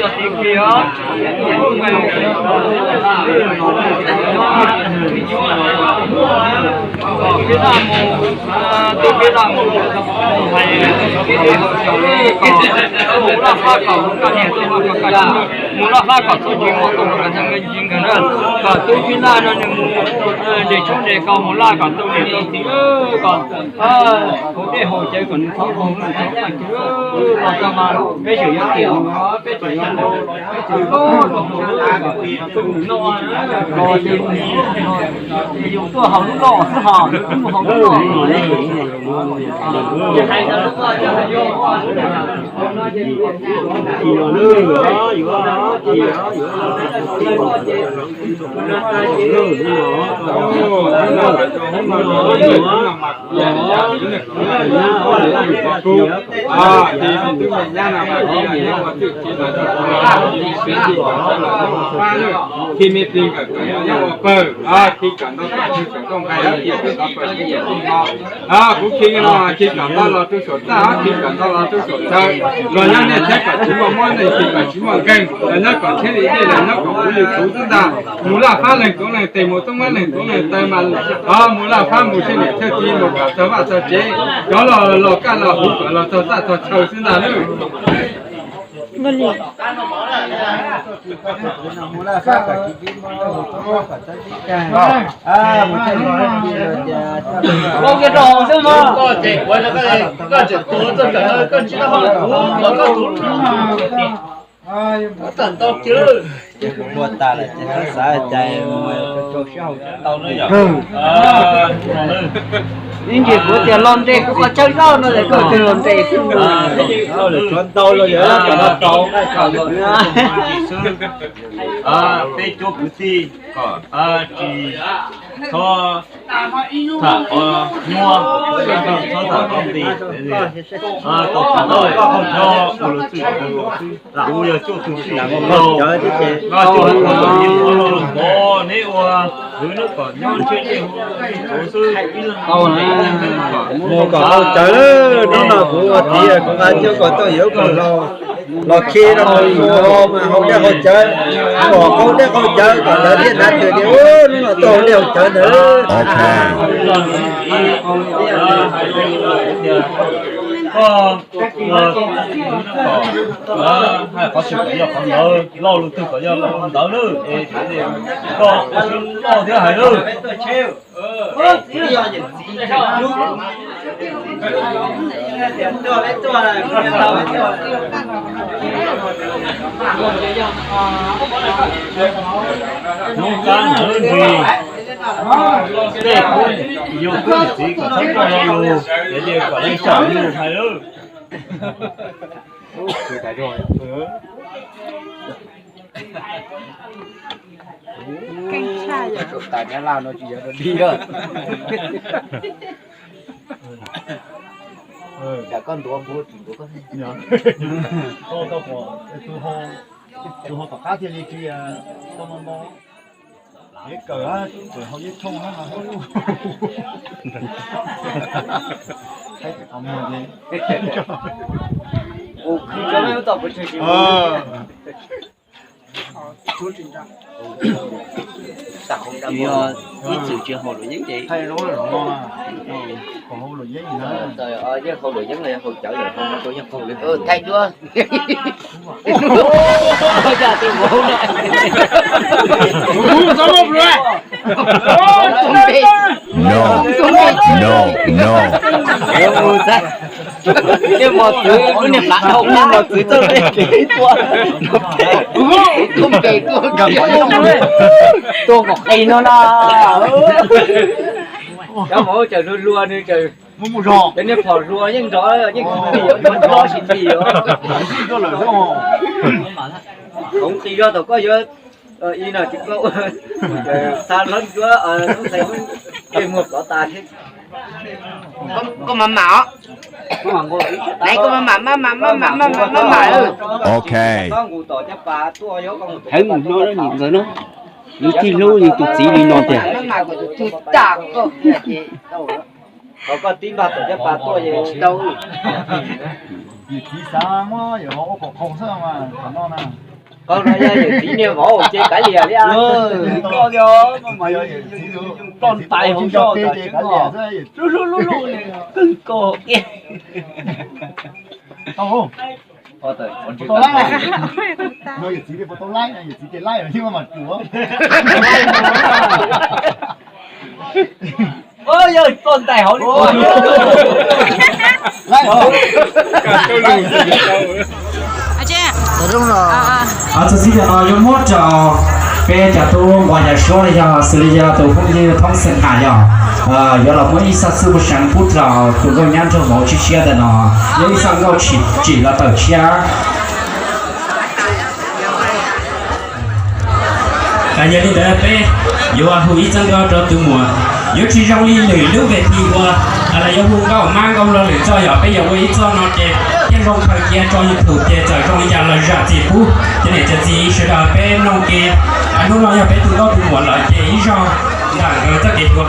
yog tiag tiag. Peb daj mus, twb peb daj mus, hais peb dej haus xyaum li kom mus laj fab kom mus kaj niag tej no kom kaj siab, mus laj fab kom txhob tsis muaj tau kom txhob nkees ntsis nkees na, kom tub Fib Laj no nws mus nres tshoob nres kos mus laj kom tau niam tau txiv, kom haus dej haus cawv kom nws txhob haus nws txhob kaj siab los txog mas peb tseem yuav tias peb tseem yuav mus, peb tseem yuav mus, yus tuaj haus lub no xwb hos yus twb mus haus lub no. Khi me plis nkawm kom nyob ua pawg, khi kom ntau tom tug saum nrooj nqaij, khi kom ntau pawg tug saum nrooj no. Kuv khi no khi kom ntau los rau saum txaj, khi kom ntau los rau saum chaw. Los nyob nej thiab kom tsis muaj mob neej, khi kom tsis muaj nkeeg, los nyob kom thiaj li dej, los nyob kom kuv li txhuv xwb ntag. Mus laj fab leej txoov leej tes, mus toob mab leej txoov leej taw mas, mus laj fab mus seb niam thiab txiv, mus kom txog vaj txog tsev, cov los los kaj los huv kom los txog txaj txog chaw xwb ntag nawb. Ua kiag rau hauv xwb mas. Koj ces kuv, koj tseem tuav txoj kawm no koj tsis tau hau kuv, koj tus muab tag ntau kiag. Ces kuv ua tas lawm ces xav cai mus rau siab hauv tau na yom. Ib ntsis kuv tias los nres kuv qhov chaw zoj no es koj tias los nres xwb. Lawv tshuav ntau los yog kom no tau. Peb cuab kwv tij kom tsis txhob tham qhov nyuaj, txhob tham qhov nqi, tau tsis tau nyob ua luag twj ua luag xwb. Kuv yog tsuj tug tij laug, neb ua hwv neb kom nyob ntshe ntshe ua xwb. Mus kom haus cawv, hnub no kuv ua txiv kuv nqa coj kom tau yuav kom los, los khi no mus mus mas haus dej haus cawv, kom haus dej haus cawv kom lawv thiaj hnav tias hnub no tuaj haus dej haus cawv ntawd. Koj hais qhov twg kom yog qhov ntawd, lauj lus twg kom yog lauj lus ntawd na. Koj ua siab lauj thiab hais lauj. Hnub qab ntawd ntsis. Yus kuj txiv kom txhob koj lo lus, es kom leej tsa yus hais lawm. Tus tas nyab laj no tsis yog dog dig lawm. Cas koj ntuav kuv tsis ntuav koj. Tus hau tom qab thiaj li tsis tau no no. Peb kawm txawm hau ib tshooj na. Yog ib txwm tsis haus luam yeeb ces, yeej haus luam yeeb los yog haus cawv yom, yeej haus li. Thaij duab. No, no, no. Niag mos txwv, lub niag plav dhau, niag mos txwv txoj me kev tua. Tua kom qis no na. Cov mos tseem hluas hluas nws tseem, cov niag phom hluas yeej nrov yeej tsis pim, nrov tsis pim os. Koov qis zog thaum koj yuav ib no tsis koj xa hlob cuab, tej muag plov tas thiab. Koj mam mam os. Nais, koj mam mam, mam mam, mam mam, mam mam. Ok. Heev mus no ntxawm no, yus tij hlub yus tus txiv li no tiag. Mam mam kom tus tug tas koj. Qhov koj tib npag tom caj pas tuaj ces tau. Yawm txiv xav muab yawm vauv ua kom khoom xwb mas qhov no na. Koj no yog yawm txiv niag vauv ces kav liam li. Koj yawm txiv ploj ntais hauv zog ces kav liam xwb. Kawg koj kiag. Tau. Tau laib na. No yawm txiv tias puas tau laib, yawm txiv tias laib mas yuav mas ruam. Yog txoj ntais hauv li. Laib. Txog txij no yuav muab rau peb cov tub nquas yam suab los yog xws li yog tus phooj ywg Thoob Xeem Ham yog yuav los muab ib xab xub pub seev pub rau tus nkauj nyab nraug vauv tshiab tshiab ntawm no, yog ib xab nkauj tsim los tawm tshiab. Yog li ntawd peb yuav hu ib txoj nkauj rau tus muam, yuav tsis zoo li lwm lub ves thi ua, los yuav hu nkauj mab nkauj lo lwm txoj, yog peb yuav ua ib txoj no ces thiaj zoo khaws cia tso YouTube ces txawm zoo li cas los zam txim pub cov niam cov txiv sawv daws peb mloog ke. Hnub no yog peb tus nkauj tus muam lawm ces ib zaug ntawm nkawd txoj kev ua.